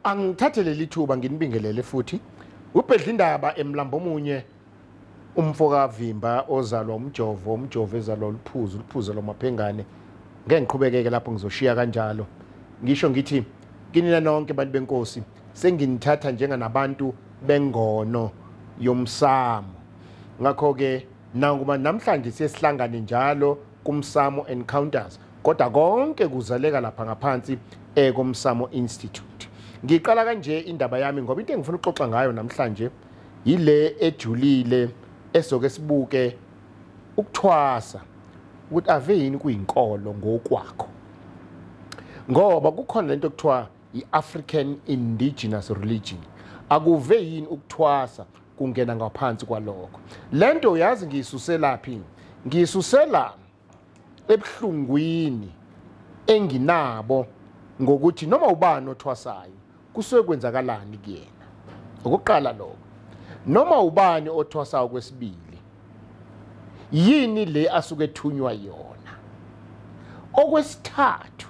Angithathe leli thuba nginibingelele futhi uBhedlindaba emlambo omunye umfoka Vimba ozalwa umjovo, umjovo ezalwa uluphuzo, uluphuzo lomaphengane. Ngeke ngiqhubekeke lapho, ngizoshiya kanjalo. Ngisho ngithi kinina nonke bantu benkosi, senginithatha njenganabantu bengono yomsamo. Ngakho ke nakuba namhlanje siyesihlangane njalo kumsamo encounters, kodwa konke kuzaleka lapha ngaphansi ekomsamo Institute. Ngiqala kanje indaba yami ngoba into engifuna ukuxoxa ngayo namhlanje yile ejulile esoke sibuke ukuthwasa, ukuthi ave yini kuyinkolo ngokwakho. Ngoba kukhona lento ekuthiwa i-African Indigenous Religion. Akuve yini ukuthwasa kungena ngaphansi kwalokho. Lento uyazi ngiyisuselaphi? Ngiyisusela ebuhlungwini enginabo ngokuthi noma ubani othwasayo kusuke kwenzakalani kuyena. Okokuqala lokho, noma ubani othwasayo kwesibili, yini le asuke ethunywa yona. Okwesithathu,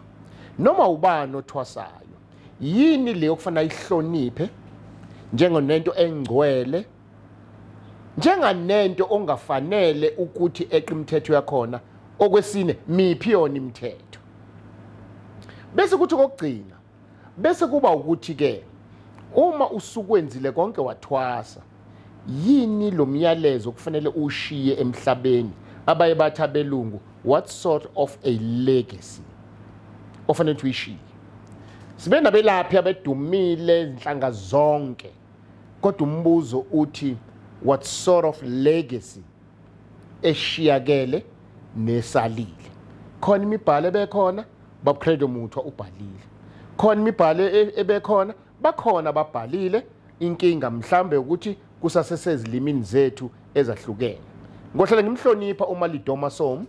noma ubani othwasayo, yini le okufanele ayihloniphe njengonento engcwele, njenganento ongafanele ukuthi eqe imithetho yakhona. Okwesine, miphi yona imithetho. Bese kuthi kokugcina, bese kuba ukuthi ke uma usukwenzile konke wathwasa, yini lo myalezo kufanele ushiye emhlabeni? Abaye bathi abelungu, what sort of a legacy ofanele uyishiye? Sibe nabelaphi abedumile inhlanga zonke, kodwa umbuzo uthi what sort of legacy eshiyakele nesalile. Khona imibhalo ebekhona, Bab Credo Mutwa ubhalile. Khona imibhalo ebekhona, bakhona ababhalile. Inkinga mhlambe ukuthi kusasesezilimini zethu ezahlukene. Ngohlala ngimhlonipha uMalidoma Som,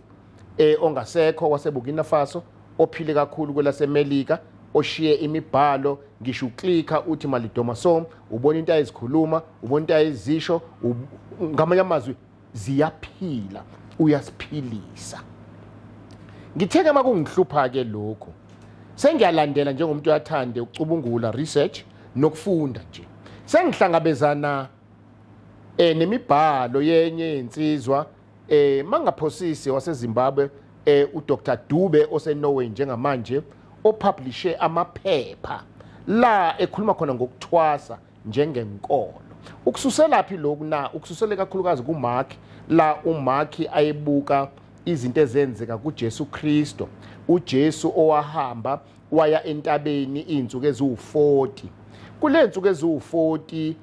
ongasekho waseBurkina Faso, ophile kakhulu kwelaseMelika, oshiye imibhalo. Ngisho uklika uthi Malidoma Som, ubona into ayizikhuluma, ubona into ayizisho, ngamanye amazwi ziyaphila, uyasiphilisa. Ngitheke makungihlupha ke lokho, sengiyalandela njengomuntu oyathande ukucubungula research nokufunda nje. Sengihlangabezana nemibhalo yenye insizwa, mangaphosisi waseZimbabwe, uDr Dube oseNorway njengamanje, opublishe amaphepha la ekhuluma khona ngokuthwasa njengenkolo. Ukususelaphi lokhu na? Ukususele kakhulukazi kuMark, la uMark ayebuka izinto ezenzeka kuJesu Kristo. uJesu owahamba waya entabeni izinsuku eziwu40. Kule nsuku eziwu40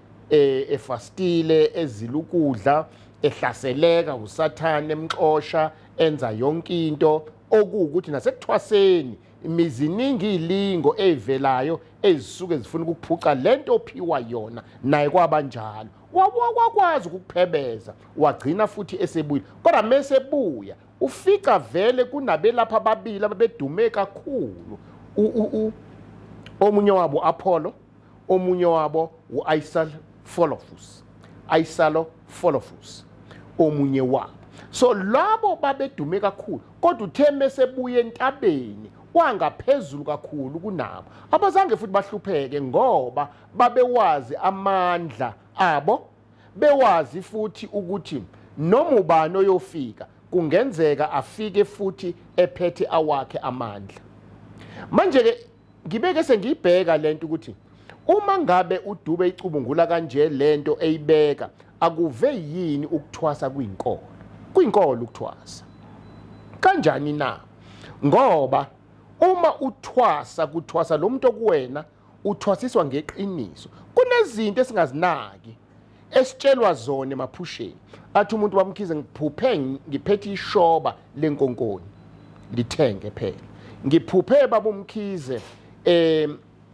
efastile, ezilukudla, ehlaseleka uSathane, emxosha, enza yonke into, okuwukuthi nasekuthwaseni imiziningi ilingo evelayo ezisuke zifuna ukuphuca lento ophiwa yona. Naye kwabanjalo, wakwazi ukuphebeza, wagcina futhi esebuyile. Kodwa mesebuya ufica vele kunabelapha ababili ababedume kakhulu, omunye wabo Apollo, omunye wabo uIsalophus, Isalophus omunye wabo. So labo babedume kakhulu, kodwa uthe mesebuye entabeni wangaphezulu kakhulu kunabo. Abazange futhi bahlupheke ngoba babewazi amandla abo, bewazi futhi ukuthi noma ubani oyofika kungenzeka afike futhi ephethe awakhe amandla. Manje ke ngibeke sengiyibheka lento ukuthi uma ngabe uDube icubungula kanje lento eyibeka, akuve yini ukuthwasa kuyinkolo? Kuyinkolo ukuthwasa kanjani na? Ngoba uma uthwasa, kuthwasa lo muntu okuwena, uthwasiswa ngeqiniso. Kunezinto esingazinaki esitshelwa zona emaphusheni. Athi umuntu wamkhize, ngiphuphe ngiphethe ishoba lenkonkoni, lithenge phela. Ngiphuphe babumkhize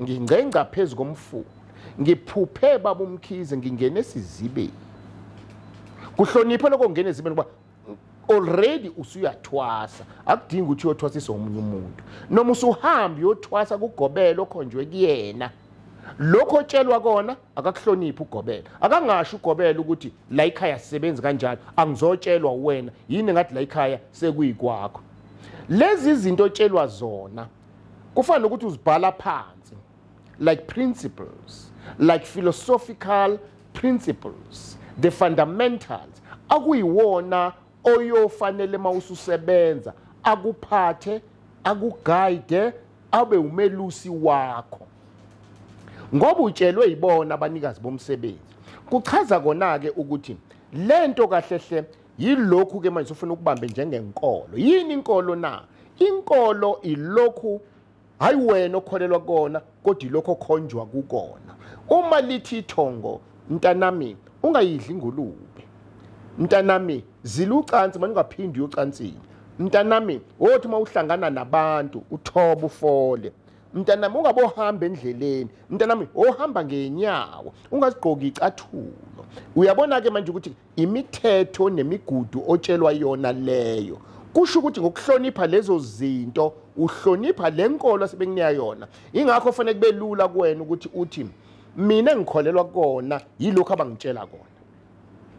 ngingcengca phezu komfula. Ngiphuphe baba uMkhize ngingene esizibeni. Kuhloniphe lokho ngene ezibeni kuba already usuyathwasa, akudingi ukuthi uyothwasisa omunye umuntu. Noma usuhamba uyothwasa kugobela okhonjwe kuyena, lokho otshelwa kona akakuhloniphi ugobela. Akangasho ugobela ukuthi la ekhaya sisebenzi kanjalo, angizotshelwa wena yini ngathi la ekhaya sekuyikwakho. Lezi zinto otshelwa zona kufana nokuthi uzibhala phansi, like principles, like philosophical principles, the fundamentals akuyiwona oyofanele mawususebenza akuphathe, akuguide, abe umelusi wakho, ngoba utshelwe yibona abanikazi bomsebenzi. Kuchaza kona ke ukuthi lento kahle hle yilokhu ke manje ufuna ukubambe njengenkolo. Yini inkolo na? Inkolo ilokhu hayi wena okholelwa kona, kodwa ilokho okhonjwa kukona. Uma lithi ithongo, mntanami ungayidli ingulube, mntanami zilucansi manje ungaphindi uyocansini, mntanami wothi uma uhlangana nabantu uthoba ufole, mntanami ungabohamba endleleni, mntanami ohamba ngenyawo ungazigqoki icathulo. Uyabona ke manje ukuthi imithetho nemigudu otshelwa yona leyo, kusho ukuthi ngokuhlonipha lezo zinto uhlonipha lenkolo asebekunika yona. Ingakho fanele kube lula kuwena ukuthi uthi mina engikholelwa kona yilokho abangitshela kona.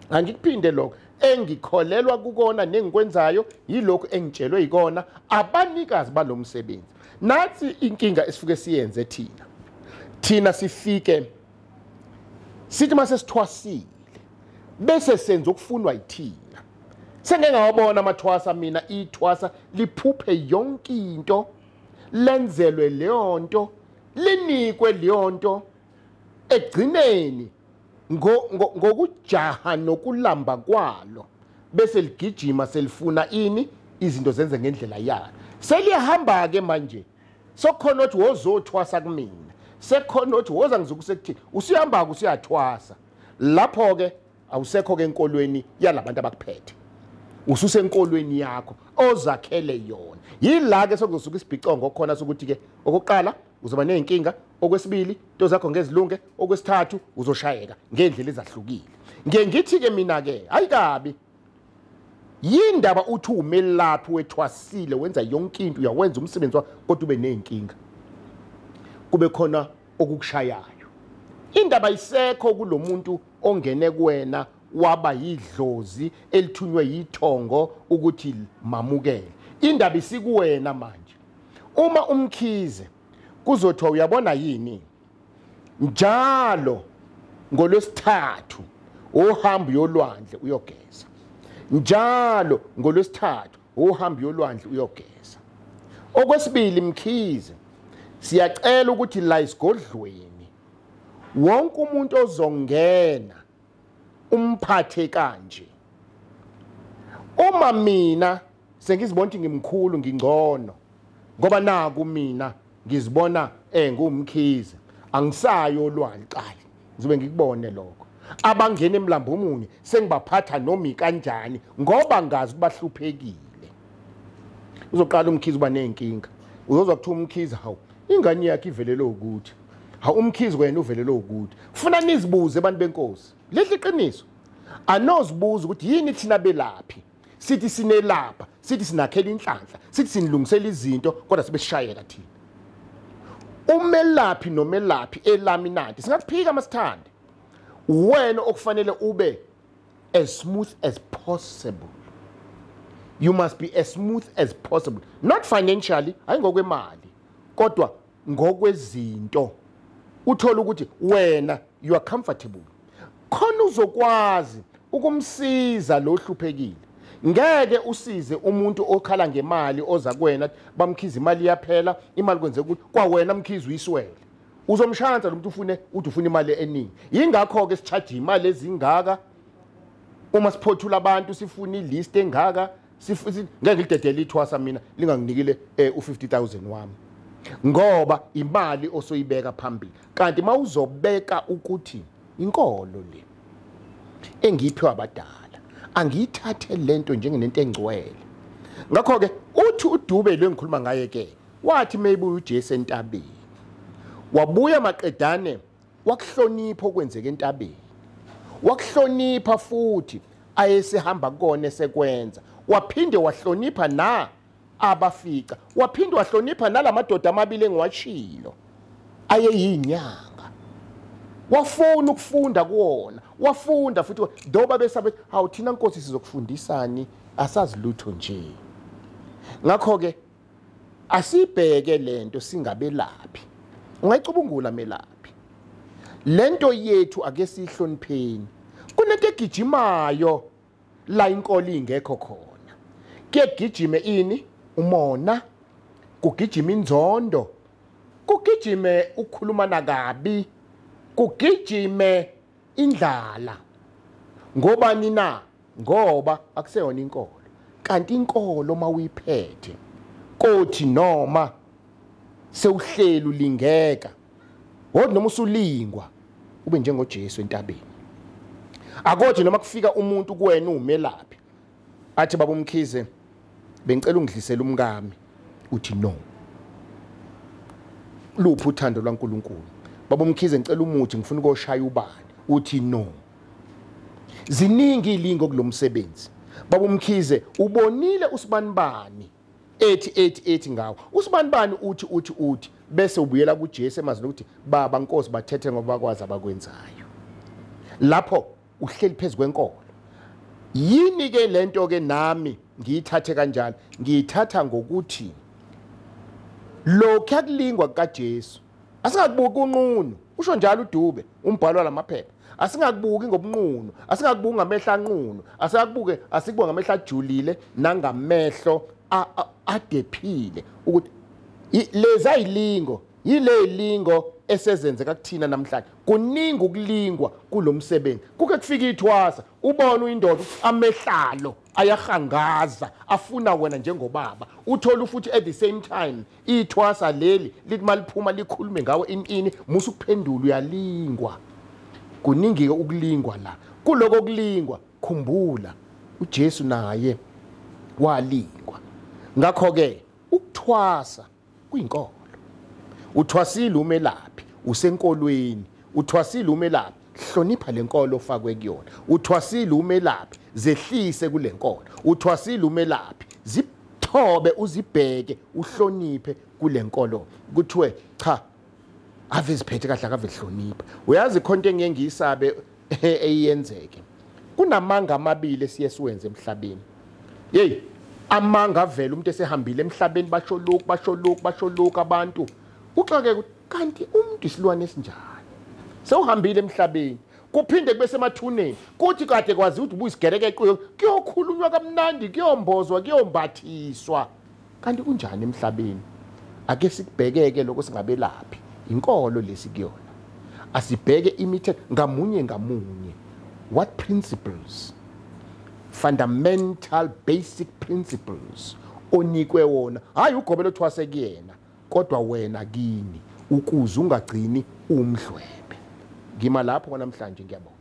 Angikuphinde lokho engikholelwa kukona nengikwenzayo yilokho engitshelwe yikona abanikazi balomsebenzi. Nathi inkinga esifike siyenze thina, thina sifike sithi mase sithwasile bese senza okufunwa yithina. Sengeke ngawabona amathwasa mina, ithwasa liphuphe yonke into, lenzelwe leyo nto, linikwe leyo nto, egcineni ngokujaha nokulamba kwalo bese ligijima selifuna ini, izinto zenze ngendlela yalo. Selihamba ke manje, sokhona othi wozothwasa kumina, sekhona othi woza ngizokusekuthini, usuyahamba ke usuyathwasa. Lapho ke awusekho ke enkolweni yalabantu abakuphethe, ususenkolweni yakho ozakhele yona. Yila ke sokuzosuka isibhicongo khona sokuthi ke okokuqala uzoba nezinkinga, okwesibili into zakho ngezilunge, okwesithathu uzoshayeka ngendlela ezahlukile. Ngiye ngithi ke mina ke ayikabi yindaba uthi umelaphi wethwasile wenza yonke into, uyawenza umsebenzi wakho kodwa ube nezinkinga, kube khona okukushayayo. Indaba isekho kulomuntu ongene kuwena waba yidlozi elithunywe yithongo ukuthi mamukele. Indaba isikuwena manje. Uma uMkhize kuzothiwa uyabona yini, njalo ngolwesithathu uhamba uyolwandle uyogeza, njalo ngolwesithathu uhamba uyolwandle uyogeza. Okwesibili Mkhize, siyacela ukuthi la isigodlweni wonke umuntu ozongena umphathe kanje. Uma mina sengizibona ukuthi ngimkhulu ngingcono ngoba naku mina ngizibona nguMkhize, angisayo olwandle qali ngizobe ngikubone lokho. Abangena emlambo omunye sengibaphatha nomi kanjani ngoba ngazi bahluphekile. Uzoqala uMkhize uba nezinkinga, uzozwa kuthiwa uMkhize hawu ingane yakhe ivelele ukuthi, hawu uMkhize wena uvelele ukuthi. Kufuna nizibuze abantu benkosi, lihle iqiniso, anozibuza ukuthi yini thina belaphi sithi sinelapha, sithi sinakhela inhlanhla, sithi sinilungisela izinto kodwa sibeshayeka thina. Umelaphi nomelaphi elami nanti singakuphika masithande, wena okufanele ube as smooth as possible. You must be as smooth as possible, not financially, hayi ngokwemali, kodwa ngokwezinto. Uthola ukuthi wena you are comfortable, khona uzokwazi ukumsiza lo hluphekile. Ngeke usize umuntu okhala ngemali oza kuwena bamkhiza imali yaphela, imali kwenzeka ukuthi kwawena mkhiza uyiswele, uzomshanza lo muntu ufune uthi ufuna imali eningi. Yingakho ke sicharge imali ezingaka uma siphothula abantu, sifuna ilist engaka, ngeke ngilidedele ithwasa mina linganginikile u50,000 wami, ngoba imali osoyibeka phambili. Kanti mawuzobeka ukuthi inkolo le engiphiwa abadala angiyithathe lento njengenento engcwele. Ngakho ke uthi uDube lo engikhuluma ngaye ke wathi mayebuya uJesu entabeni, wabuya maqedane Wakuhlonipha okwenzeka entabeni, wakuhlonipha futhi ayesehamba kona esekwenza, waphinde wahlonipha na abafica, waphinde wahlonipha nalamadoda amabili engiwashilo ayeyinyanga. Wafuna ukufunda kuwona, wafunda futhi doba besabe hawu thina Nkosi sizokufundisani, asazi lutho nje. Ngakho ke asibheke lento singabelaphi. Ungayicubungula melaphi lento yethu, ake sihlonipheni. Kunento egijimayo la inkolo ingekho khona, kuyegijime ini? Umona, kugijima inzondo, kugijime ukukhulumana kabi, kugijime indlala. Ngobani na? Ngoba akuseyona inkolo. Kanti inkolo mawuyiphethe kothi noma sewuhleli ulingeka, wodwa noma usulingwa ube njengoJesu entabeni. Akothi noma kufika umuntu kuwena umelaphi athi baba uMkhize bengicela ungidlisele umkami, uthi no. Luphi uthando lwaNkuluNkulu? Baba uMkhize ngicela umuthi ngifuna ukoshaya ubani, uthi no. Ziningi ilingo kulomsebenzi. Baba uMkhize ubonile usibanibani ethi ethi ethi ngawo, usibanibani uthi uthi uthi, bese ubuyela kuJesu emazini ukuthi baba Nkosi bathethe ngoba bakwazi abakwenzayo. Lapho uhleli phezulu kwenkolo. Yini ke lento ke nami ngiyithathe kanjalo? Ngiyithatha ngokuthi lokhu akulingwa kukaJesu asingakubuki unqunu, usho njalo uDube umbhalo walamaphepha. Asingakubuki ngobunqunu, asingakubuki ngamehlo anqunu, asingakubuke asikubuke ngamehlo ajulile nangamehlo adephile ukuthi lezi ayilingo, yile lingo esezenzeka kuthina namhlanje. Kuningi ukulingwa kulomsebenzi. Kuke kufika ithwasa, ubone uyindoda amehlalo ayahangaza afuna wena njengobaba. Uthola futhi at the same time ithwasa leli lithi maliphuma likhulume ngawe ini musu kuphendula, uyalingwa. Kuningi ukulingwa la. Kuloko kulingwa khumbula uJesu naye walingwa. Ngakho ke ukuthwasa kuyinkolo. Uthwasile umelaphi usenkolweni, uthwasile umelaphi hlonipha lenkolo ofakwe kuyona, uthwasile umelaphi zehlise kulenkolo, uthwasile umelaphi zithobe uzibheke uhloniphe kulenkolo. Kuthiwe cha ave ziphethe kahle, akave hlonipha. Uyazi khonto engeke ngiyisabe eyenzeke. Kunamanga amabili esiye siwenze emhlabeni. Hey, amanga avela umuntu esehambile emhlabeni, basho lokhu basho lokhu basho lokhu abantu. Uxake ukuthi kanti umuntu isilwane esinjani sewuhambile emhlabeni, kuphinde kube semathuneni, kuthi kade kwazi ukuthi ubuyisigereke eqoyo, kuyokhulunywa kamnandi, kuyombozwa, kuyombathiswa. Kanti kunjani emhlabeni? Ake sikubhekeke lokho singabelaphi. Inkolo lesi kuyona. Asibheke imithetho ngamunye ngamunye. What principles? Fundamental basic principles onikwe wona. Hayi ugobelo othwase kuyena, kodwa wena kini ukuze ungagcini umdlwebe. Ngima lapho namhlanje, ngiyabonga.